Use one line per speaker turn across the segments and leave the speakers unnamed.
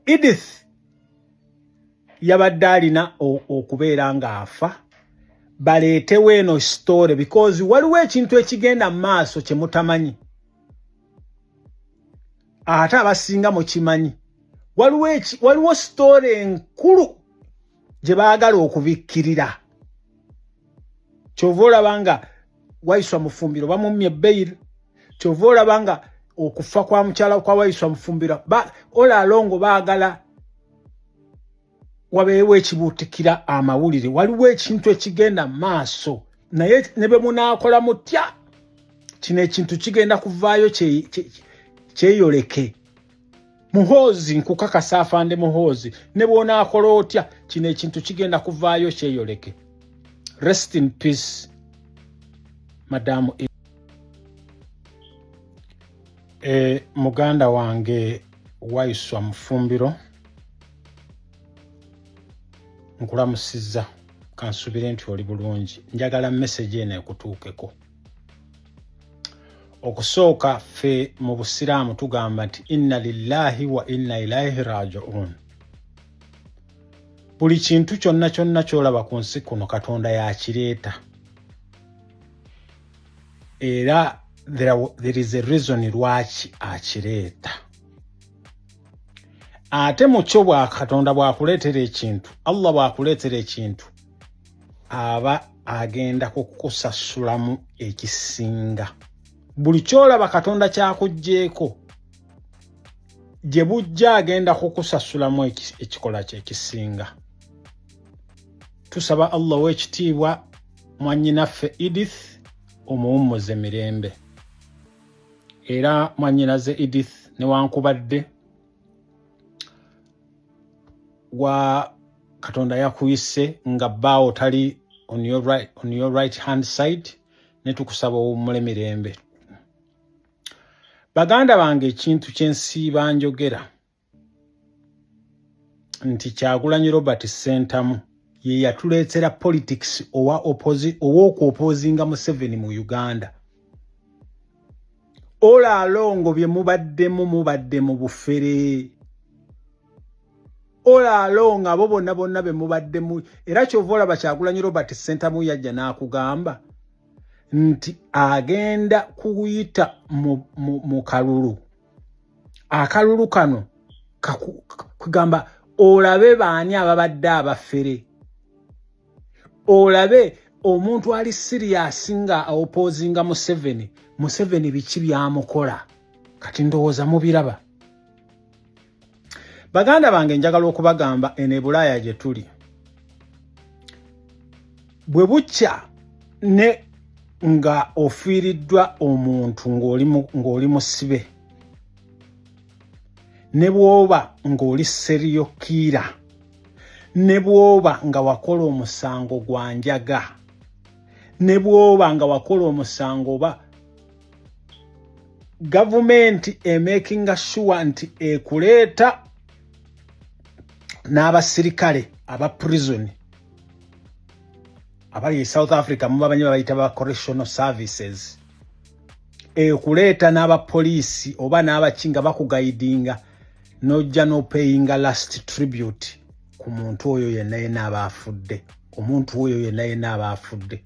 Edith yabadde alina okubeera ng'afa baleetewo eno story, because waliwo ekintu ekigenda mu maaso kye mutamanyi, ate abasinga mukimanyi. Waliwo story enkulu gye baagala okubikkirira. Kyova olaba nga Waiswa Mufumbiro bamummye bail. Kyova olaba nga okufa kwa mukyala kwa Waiswa Mufumbiro olalongo baagala wabeewo ekibuutikira amawulire. Waliwo ekintu ekigenda mu maaso, naye ne bwe munaakola mutya, kino ekintu kigenda kuvaayo kyeyoleke. Muhoozi, nkukakasa, afande Muhoozi, ne bw'onaakola otya, kino ekintu kigenda kuvaayo kyeyoleke. Rest in peace, madamu. Muganda wange Waiswa Mufumbiro, nkulamusizza, kansubire nti oli bulungi. Njagala message eno ekutuukeko. Okusooka, ffe mu Busiraamu tugamba nti inna lillahi wa inna ilaihi rajiun. Buli kintu kyonna kyonna kyolaba ku nsi kuno, Katonda yakireeta, era there is a reason lwaki akireeta. Ate mukyo bwa Katonda bw'akuleetera ekintu, Allah bw'akuleetera ekintu, aba agenda kukusasulamu ekisinga. Buli kyolaba Katonda kyakuggyeeko, gye bujja agenda kukusasulamu ekikola kye ekisinga. Tusaba Allah ow'ekitiibwa mwannyinaffe Edith omuwummuze mirembe. Era mwannyinaze Edith, newankubadde wa Katonda yakuyise nga bbaawo tali on your right hand side, ne tukusaba owummule mirembe. Baganda bange, ekintu kyensiiba njogera nti Kyagulanyi Robert Ssentamu ye yatuleetera politics ow'okuopposinga Museveni mu Uganda. Olaalongo bye mubaddemu, mubadde mu bufere. Olaalongo abo bonna bonna be mubaddemu, era kyova olaba Kyagulanyi Robert Ssentamu yajja n'akugamba nti agenda kuyita mu kalulu. Akalulu kano kugamba olabe baani ababadde abafere, olabe omuntu ali serious nga opposinga Museveni, Museveni biki byamukola. Kati ndowooza mubiraba. Baganda bange, njagala okubagamba, eno ebulaaya gye tuli, bwe bukya ne nga ofiiriddwa omuntu ng'oli musibe, ne bw'oba ng'oli serial killer, ne bw'oba nga wakola omusango gwa njaga, ne bw'oba nga wakola omusango oba gavumenti emakinga sure nti ekuleeta n'abasirikale aba prison abali e South Africa, mubamanyi, babayita ba correctional services, ekuleeta n'abapoliisi oba n'abaki nga bakuguidinga, n'ojja n'opayinga last tribute ku muntu oyo yenna yenna aba afudde, omuntu oyo yenna yenna aba afudde.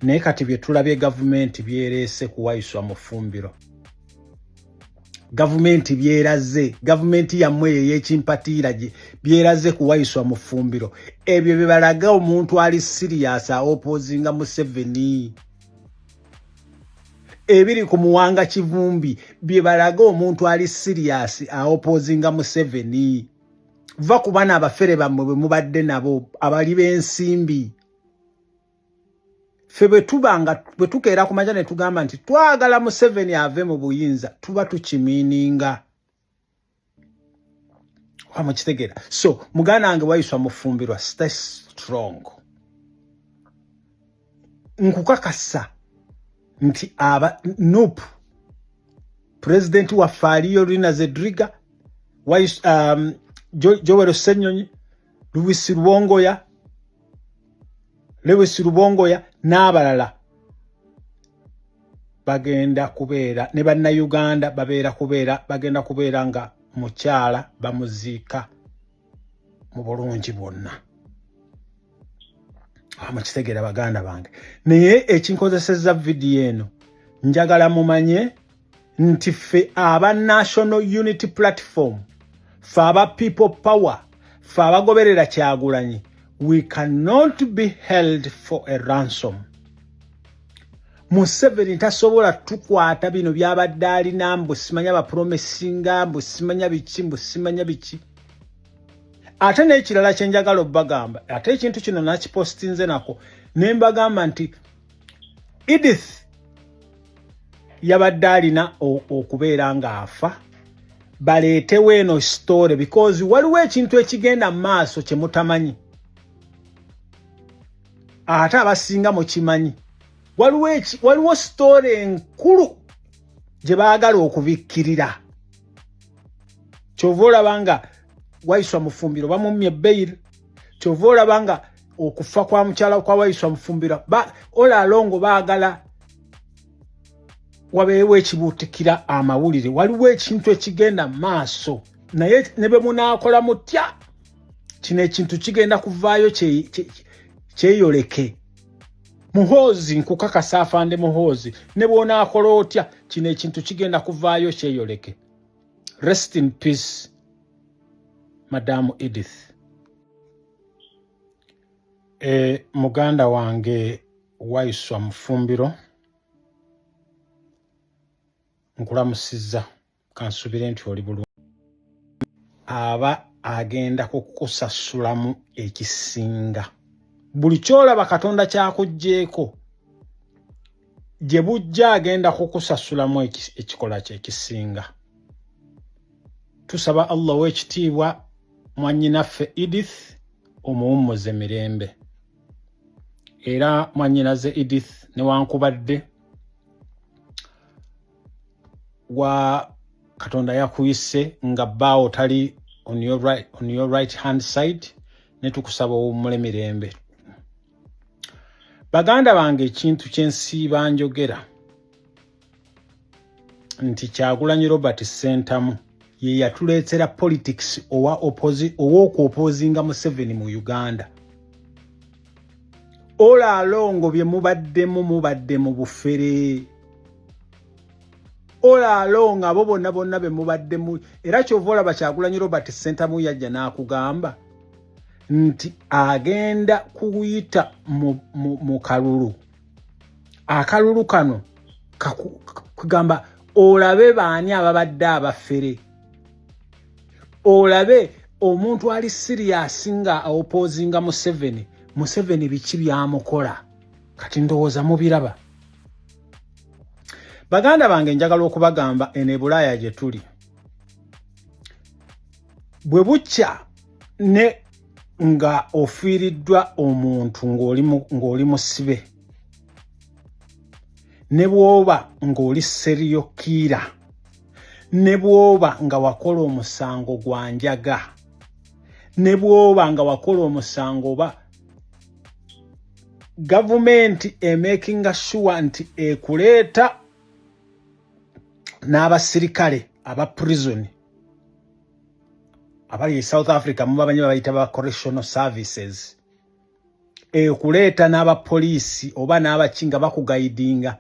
Naye kati bye tulabye gavumenti byereese ku Waiswa Mufumbiro, gavumenti byeraze, gavumenti yammwe eyo ey'ekimpatiira byeraze ku Waiswa Mufumbiro, ebyo bye balaga omuntu ali serious aopposinga Museveni. Ebiri ku Muwanga Kivumbi bye balaga omuntu ali serious aopposinga Museveni. Va ku bana abafere bammwe bwe mubadde nabo, abali b'ensimbi. Ffe bwe tuba nga bwe tukeera ku makya ne tugamba nti twagala Museveni ave mu buyinza, tuba tukimiininga oba mukitegeera. So muganda wange Waiswa Mufumbirwa, stay strong. Nkukakasa nti aba NUP, pulezidenti waffe aliyo Lina Zedriga, Joel Ssenyonyi, Lewis Rubongoya, Lewis Rubongoya n'abalala bagenda kubeera ne Bannayuganda, babeera kubeera bagenda kubeera nga Mukyala bamuziika mu bulungi bwonna. Mukitegeera, baganda bange? Naye ekinkozesezza vidiyo eno, njagala mumanye nti ffe aba National Unity Platform, ffe aba People Power, ffe abagoberera Kyagulanyi, we cannot be held for a ransom. Museveni tasobola tukwata. Bino byabadde alina, mbu simanya bapromisinga, mbu simanya biki, mbu simanya biki. Ate n'ekirala kyenjagala obbagamba, ate ekintu kino nakipostinze nako ne mbagamba nti Edith yabadde alina okubeera ng'afa, baleetewo eno story, because waliwo ekintu ekigenda mu maaso kye mutamanyi, ate abasinga mukimanyi. Waliwo story enkulu gye baagala okubikkirira. Kyova olaba nga Waiswa Mufumbiro bamummye bail. Kyova olaba nga okufa kwa mukyala kwa Waiswa Mufumbiro, olalongo baagala wabeewo ekibuutikira amawulire. Waliwo ekintu ekigenda mu maaso, naye ne bwe munaakola mutya, kino ekintu kigenda kuvaayo kyeyoleke. Muhoozi, nkukakasa, afande Muhoozi, ne bw'onaakola otya, kino ekintu kigenda kuvaayo kyeyoleke. Rest in peace, Madamu Edith. Muganda wange Waiswa Mufumbiro, nkulamusizza. Kansubire nti oli bulungi. Aba agenda kukusasulamu ekisinga buli kyolaba Katonda kyakuggyeeko gye bujja, agenda kukusasulamu ekikola kye ekisinga. Tusaba Allah ow'ekitiibwa mwannyinaffe Edith omuwummuze mirembe. Era mwannyinaze Edith, newankubadde wa Katonda yakuyise nga bbaawo tali on your right hand side, ne tukusaba owummule mirembe. Baganda bange, ekintu kyensiiba njogera nti Kyagulanyi Robert Ssentamu ye yatuleetera politics ow'okuopposinga Museveni mu Uganda. Olaalongo bye mubaddemu, mubadde mu bufere. Olaalongo abo bonna bonna be mubaddemu, era kyova olaba Kyagulanyi Robert Ssentamu yajja n'akugamba nti agenda kuyita mu kalulu. Akalulu kano kugamba olabe baani ababadde abafere, olabe omuntu ali serious nga aopposinga Museveni, Museveni biki byamukola. Kati ndowooza mubiraba. Baganda bange, njagala okubagamba, eno ebulaaya gye tuli, bwe bukya ne nga ofiiriddwa omuntu ng'oli musibe, ne bw'oba ng'oli serial killer, ne bw'oba nga wakola omusango gwa njaga, ne bw'oba nga wakola omusango, oba gavumenti emakinga sure nti ekuleeta n'abasirikale aba prison abali e South Africa, mubamanyi, babayita ba correctional services, ekuleeta n'abapoliisi oba n'abaki nga bakuguidinga,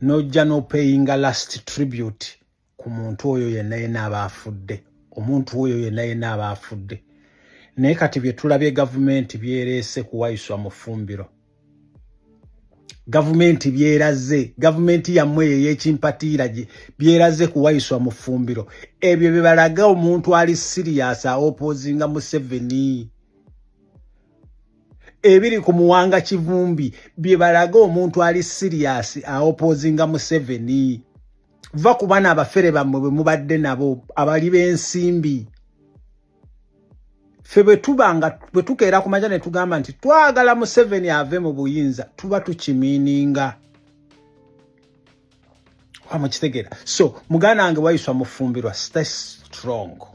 n'ojja n'opayinga last tribute ku muntu oyo yenna yenna aba afudde, omuntu oyo yenna yenna aba afudde. Naye kati bye tulabye gavumenti byereese ku Waiswa Mufumbiro, gavumenti byeraze, gavumenti yammwe eyo ey'ekimpatiira byeraze ku Waiswa Mufumbiro, ebyo bye balaga omuntu ali serious aopposinga Museveni. Ebiri ku Muwanga Kivumbi bye balaga omuntu ali serious aopposinga Museveni. Va ku bana abafere bammwe bwe mubadde nabo, abali b'ensimbi. Ffe bwe tuba nga bwe tukeera ku makya ne tugamba nti twagala Museveni ave mu buyinza, tuba tukimiininga wamukitegeera. So muganda wange Waiswa Mufumbirwa, stay strong.